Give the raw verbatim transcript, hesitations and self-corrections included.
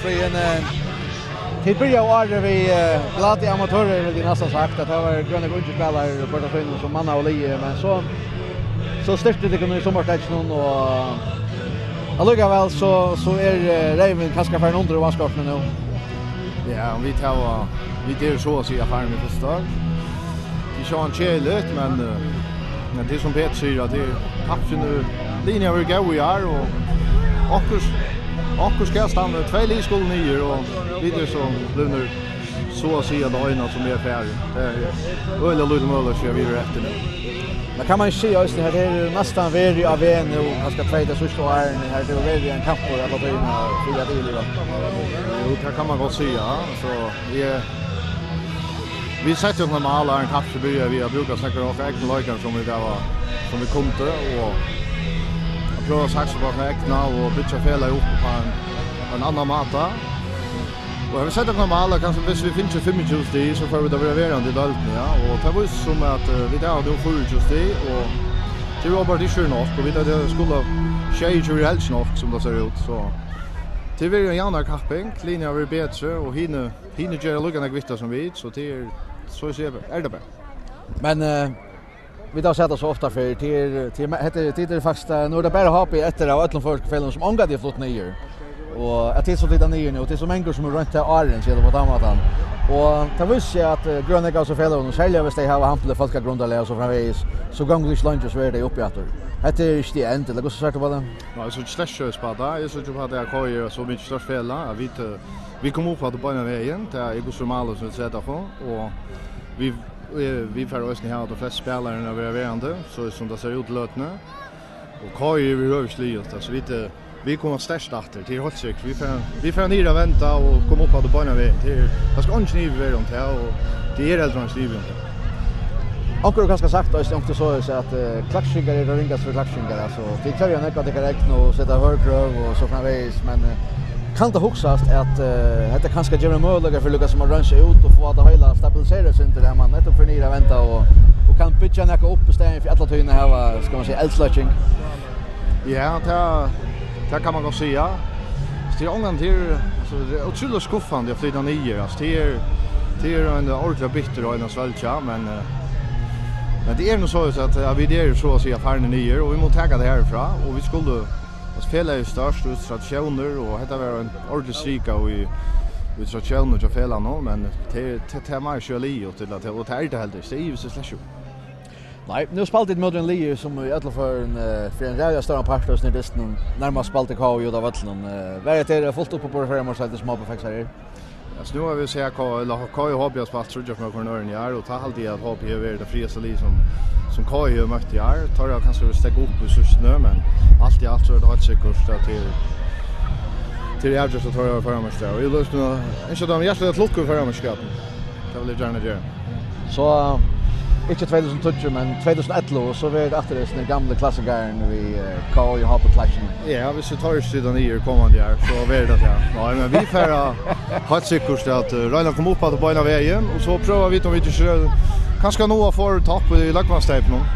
Men, eh, tit byrjaðu árið við, eh, gladi amatørar, vildi eg næstan sagt, at tað var grønir ungir spælarar og børn og sum mannaðu liðið, men so, so styrkti tykkum í summarsteðginum, og allíkavæl so, so er, eh, reyvin kanska farin undir í vatnskortini nú. Ja, vit hava, vit eru so at siga farin í fyrstu start. Tað er sjálvandi keðiligt, men, eh, men tað er sum Petur sigur, at tað er kappingin, eh, linjan hevur verið góð í ár, og okkurt, okkurt skal standa. Tvey lið skulu niður, og vit eru so blivnir so at siga tað eina sum er farið. Tað er øgiliga lítið møguleiki at vit eru eftir nú. Men kann man ikki siga eisini, at tað er næstan verið á veg nú, kanska tvey tey síðstu árini, har tað hevur verið ein kampur alla tíðina fyri at yvirliva? Jú, tað kann man gott siga. So, eg, vit settu okkum mál, áðrenn kappingin byrjaði, við at brúka nakrar av okkara egnu leikarar sum vit hava, sum vit kundu, og at prøva at satsa upp á okkara egna og byggja felagið upp á ein, á ein annan máta. Og har vit settu okkum mál, at kanska, viss vit fingu fimmogtjúgu stig, so fóru vit at vera verandi í deildini, ja. Og tað vísir seg at, eh, vit hava nú fýraogtjúgu stig, og tað er openbart ikki nokk, og vit hava skulað sjeyogtjúgu, er helst nokk, sum tað sær út, so. Tað verður ein javnari kapping, linjan verður betri, og hini, hini gera líka nógv við tað sum vit, so tað er, so eg sigi, er tað bara. Men, eh, vit hava sæð tað so ofta fyrr, tað er, tað er, hetta er, tað er faktiskt, eh, nú er tað bara H B eftir av øllum føroyskum feløgum sum ongantíð er flutt niður. Og at tit so flyta niður nú, og tað er so mangur sum hevur roynt tað áðrenn, siga tað á tann mátan. Og tað vísir seg at, eh, grønleiki av so feløgum, serliga viss tey hava hampiligt fólkagrundarlag og so framvegis, so gongur tað ikki leingi, so verða tey uppi aftur. Hetta er ikki the end, ella hvussu sært tú á tað? Nei, eg síggi slett ikki upp á tað. Eg síggi upp á tað at K I er so mikið stórt felag, at vit, eh, vit koma upp aftur beinan vegin. Tað er hvussu málið sum vit seta okkum, og vit, eh, vit fara eisini hava teir flestu spælararnar at vera verandi, so sum tað sær út í løtuni. Og K I er yvirhøvur ikki liðugt, altso, vit, eh, vit koma sterkt aftur, tað er heilt sikkurt. Vit fara, vit fara niður at venda og koma upp aftur beinan vegin. Tað er, tað skal eingin ivi vera um tað, og tað er heldur eingin ivi um tað. Onkur hevur kanska sagt eisini, onkur soleiðis, at, eh, Klaksvíkar eru ringast fyri Klaksvíkar, altso, tit krevja nógv av tykkara egnu og seta høg krøv og so framvegis, men, eh, kann tað hugsast, at, eh, hetta kanska gevur ein møguleika fyri líka sum at reinsa út og fáa tað heila stabiliserað eitt sindur, at man nettupp fer niður at venda og, og kann byggja nakað upp í staðin fyri alla tíðina at hava, skal man siga, eldsløkking? Ja, tað, tað kann man gott siga. So tað er ongan, tað er, altso, tað er ótrúliga skuffandi at flyta niður. Altso, tað er, tað er ein ordiliga bitter og ein at svølgja, men, eh, men tað er nú soleiðis at, at vit eru so at siga farnir niður, og vit mugu taka tað herfrá, og vit skulu, altso, felagið er stórt, og tradisjónir, og hetta var ein ordentlig strika í, í tradisjónini hjá felagnum, men tað, tað, tað má ikki vera liðugt til at, og tað er tað heldur ikki, tað ivist eg slett ikki um. Nei, nú spældu tit móti einum liði, sum í øllum førum, eh, fyri ein ræðuliga stóran part av hesum dystinum nærmast spældi K I út av vøllinum. Eh, var hetta her fult upp á borð fyri H B-liðið, sum H B fekk sær her? Altso, nú hava vit sæð K I, ella K I og H B hava spælt tríggjar møtir hvønn øðrum í ár, og tá haldi eg, at H B hevur verið tað frægasta lið, sum, sum K I hevur møtt í ár. Teir hava kanska verið steðgað upp í síðstuni, men alt í alt so er tað heilt sikkurt, at tað er, tað er avgjørt, at teir hava føramerkt tað. Og eg vil eisini ynskja teimum hjartaliga til lukku við føramerkjaskapin. Tað vil eg gjarna gera. So, ikki tvey túsund og tíggju, men tvey túsund og ellivu, so verður tað aftur hesin gamli klassikarin við, eh, K I og H B-klassikarin. Ja, viss vit ikki flyta niður komandi ár, so verður tað tað. Nei, men vit fara heilt sikkurt at, eh, royna at koma upp aftur beinan vegin, og so prøva vit um vit ikki, eh, kanska nú at fáa topp í løgmannssteypinum.